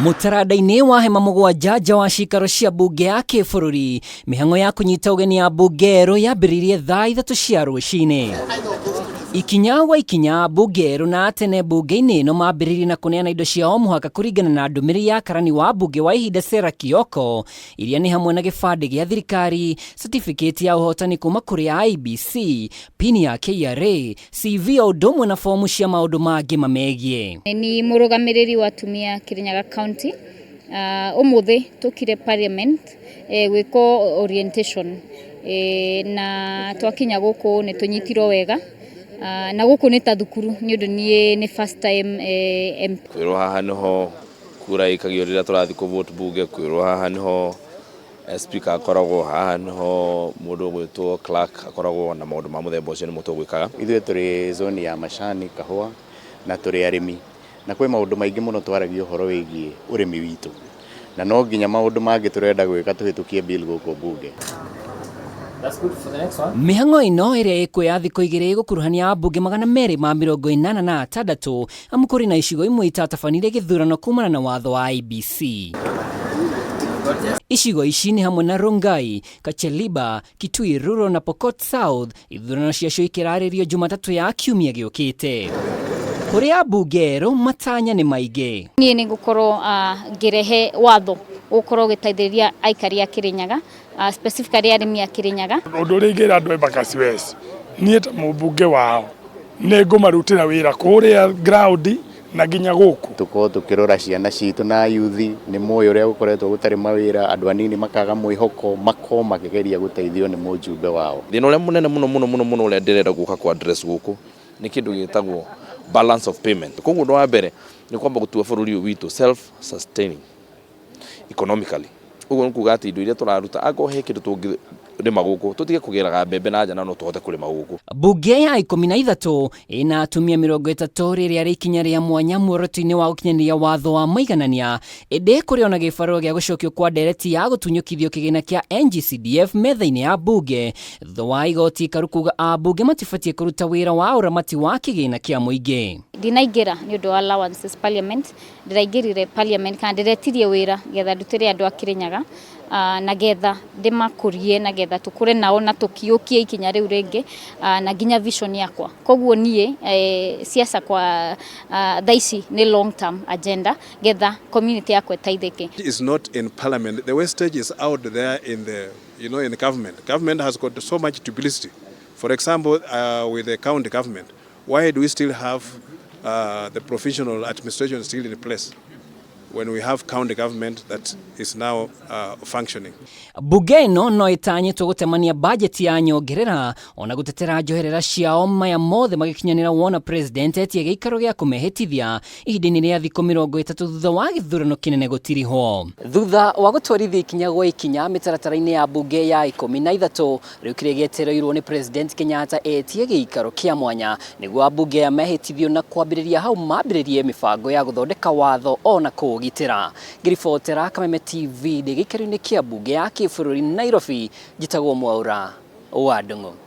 Mũtaranda-inĩ wa hema 7 nja wa cikaro cia mbunge ya kĩbũrũri, mĩhang'o ya kũnyita ũgeni ya mbunge erũ yambĩrĩirie thaa 3 cia rũcinĩ. Ikinya gwa ikinya, mbunge erũ na atene mbunge-inĩ ĩno mambĩrĩirie na kũneana indo cia o mũhaka kũringana na ndũmĩrĩri ya karani wa mbunge wa ihinda Sarah Kioko, iria nĩ hamwe na gĩbandĩ gĩa thirikari, certificate ya ũhotani kuma kũrĩ IEBC, PIN ya KRA, CV o ũndũ ũmwe na fomu cia maũndũ mangĩ mamegiĩ. Ni mũrũgamĩrĩri wa atumia Kirinyaga County. Ũmũthĩ tũkire parliament gwĩkwo orientation, na twakinya gũkũ nĩ tũnyitirwo wega, na gũkũ nĩ ta thukuru nĩ ũndũ niĩ nĩ first time MP. Kwĩrwo haha nĩho kura ĩikagio rĩrĩa tũrathiĩ kũ vote bunge, kwĩrwo haha nĩho speaker akoragwo, haha nĩho mũndũ ũgwĩtwo clerk akoragwo, na maũndũ ma mũthemba ũcio nĩmo tũgwĩkaga. Ithuĩ tũrĩ zone ya macani, kahũa na tũrĩ arĩmi, na kwĩ maũndũ maingĩ mũno twaragia ũhoro wĩgiĩ ũrĩmi witũ, na no nginya maũndũ mangĩ tũrenda gwĩka tũhĩtũkie bill gũkũ bunge. Mĩhang'o ĩno ĩrĩa ĩkuoya thikũ 2 ĩgũkuruhania ambunge 286, amu kũrĩ na icigo imwe itatabanire gĩthurano kumana na watho wa IEBC. Icigo ici nĩ hamwe na Rongai, Kacheliba, Kitui Rural na Pokot South. Ithurano ciacio ikĩrarĩrio Jumatatũ ya kiumia gĩũkĩte. Kũrĩ ambunge erũ matanya nĩ maingĩ. Niĩ nĩ ngũkorwo ngĩrehe watho ũgũkorwo ũgĩteithĩrĩria aikari a Kirinyaga, specifically arĩmi a Kirinyaga. Ũndũ ũrĩa ingĩra andũ a Embakasi West, niĩ ta mũmbunge wao nĩ ngũmarutĩra wĩra kũrĩa ground na nginya gũkũ. Tũkorwo tũkĩrora ciana citũ na yuthi, nĩ moĩ ũrĩa gũkoretwo gũtarĩ mawĩra, andũ anini makaga mwĩhoko, makorwo makĩgeria gũteithio nĩ mũjumbe wao. Thĩna ũrĩa mũnene mũno mũno mũno mũno ũrĩa ndĩrenda gũka kũ address gũkũ nĩ kĩndũ gĩtagwo balance of payment. Koguo ũndũ wa mbere nĩ kwamba gũtua bũrũri ũyũ witũ self sustaining economically. Ũguo nĩ kuga atĩ indo iria tũraruta, angĩkorwo he kĩndũ tũngĩrĩma gũkũ, tũtige kũgĩraga mbembe na nja na no tũhote kũrĩma gũkũ. Mbunge ya 13 ĩna atumia 30, rĩrĩa rĩ ikinya rĩa mwanya muoroto-inĩ wa gũkinyanĩria watho wa maiganania, ĩndĩ kũrĩ ona gĩbarũa gĩa gũcokio kwa ndereti ya gũtunyũkithio kĩgĩna kĩa NGCDF metha-inĩ ya mbunge, thutha wa igoti ikaru kuga ambunge matibatiĩ kũruta wĩra wa ũramati wa kĩgĩna kĩa mũingĩ. Ndinaingĩra nĩ ũndũ wa allowances parliament, ndĩraingĩrire parliament kana ndĩretirie wĩra getha ndutĩre andũ a Kirinyaga, na getha ndĩmakũrie na getha tũkũre nao na tũkiũkie ikinya rĩu rĩngĩ, na nginya vision yakwa. Koguo niĩ siasa kwa thaa ici nĩ long term agenda getha community yakwa ĩteithĩke. Is not in parliament. The wastage is out there in the, you know, in the government. Government has got so much duplicity. For example, with the county government, why do we still have the provisional administration still in place when we have county government that is now functioning? Bunge ĩno no ĩtanyĩtwo gũtemania bajeti ya nyongerera ona gũtetera njoherera ciao, maya mothe magĩkinyanĩra wona president etie gĩikaro gĩa kũmehĩtithia ihinda-inĩ rĩa thikũ 30 thutha wa gĩthurano kĩnene gũtirihwo. Thutha wa gũtwarithia ikinya gwa ikinya mĩtaratara-inĩ ya mbunge ya 13, rĩu kĩrĩa gĩetereirwo nĩ President Kenyatta etie gĩikaro kĩa mwanya nĩguo ambunge aya mehĩtithio na kwambĩrĩria hau mambĩrĩrie mĩbango ya gũthondeka watho ona kũũgitĩra. Ngĩribotera Kameme TV ndĩ gĩikaro-inĩ kĩa mbunge ya kĩbũrũri Nairobi, njĩtagwo Mwaura wa Ndung'u.